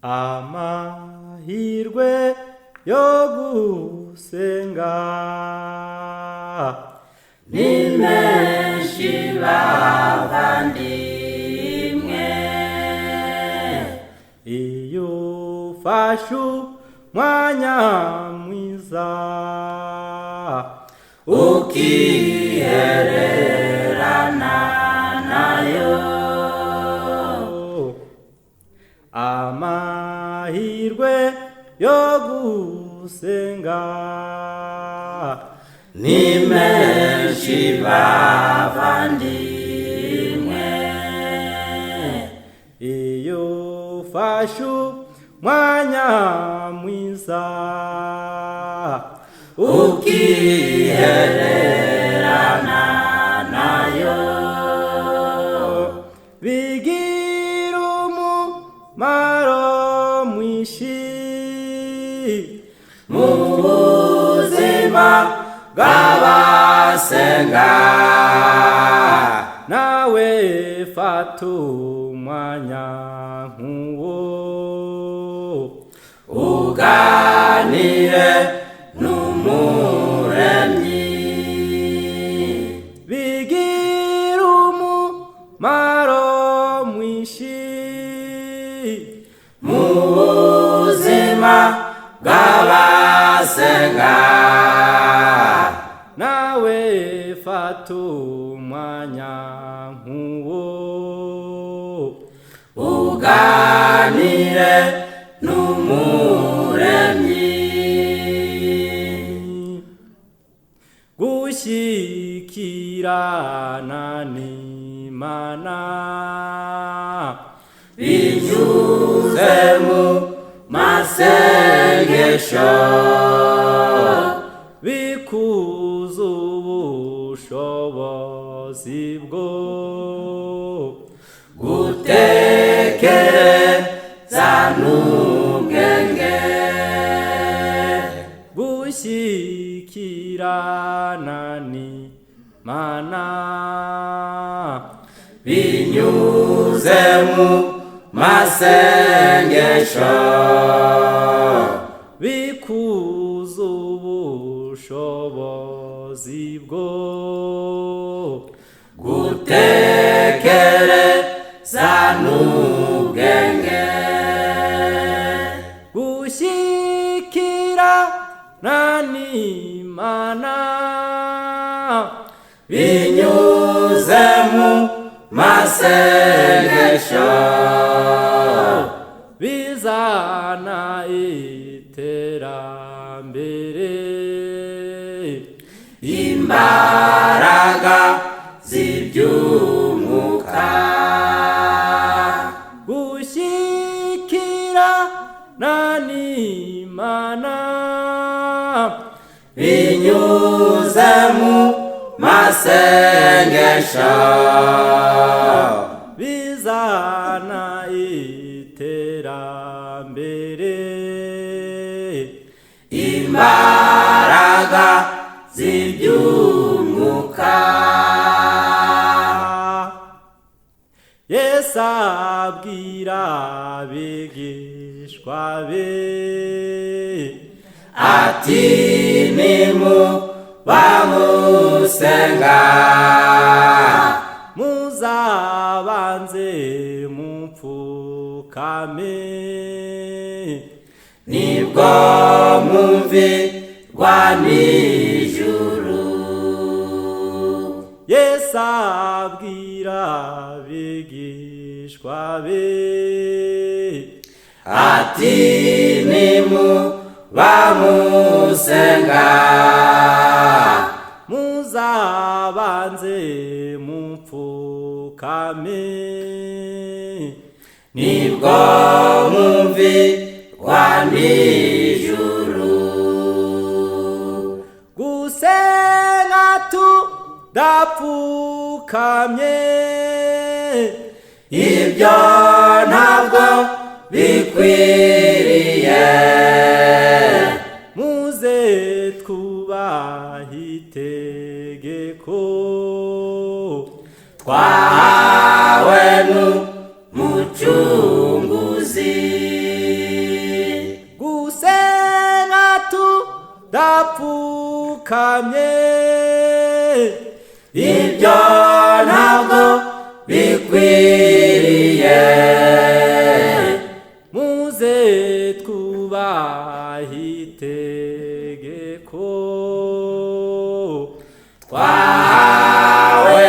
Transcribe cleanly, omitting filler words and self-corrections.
Amahirwe yo gusenga ni menshi bavandimwe. Iyo ufashe umwanya mwiza ukihererana nayo, amahirwe yo gusenga ni menshi bavandimwe. Iyo ufashe umwanya mwiza ukihererana nayo, bigira umumaro mwinshi mu buzima bw'abasenga. Nawe fata umwanya nk'uwo uganire n'Umuremyi. Bigira umumaro mwinshi mu buzima bw'abasenga. Nawe fata umwanya nk'uwo uganire n'Umuremyi. Gushyikirana n'Imana binyuze mu masengesho, bikuza ubushobozi bwo gutekereza n'ubwenge. Gushyikirana n'Imana binyuze mu masengesho, bikuza ubushobozi bwo gutekereza n'ubwenge. Gushyikirana n'Imana binyuze mu masengesho, bizana iterambere, imbaraga z'iby'umwuka. Gushyikirana n'Imana binyuze mu masengesho, bizana iterambere, imbaraga z'iby'umwuka. Yesu abwira abigishwa be ati nimuba musenga, muzabanze mupfukame, nibwo mwumvirwa n'ijuru. Yesu abwira abigishwa be ati nimuba musenga, muzabanze mupfukame, nibwo mwumvirwa n'ijuru. Gusenga tudapfukamye ibyo ntabwo bikwiriye. Muze twubahe itegeko twahawe n'Umucunguzi. Ndapfukamye. Ibyo ntabwo bikwiriye. Muze twubahe itegeko twahawe.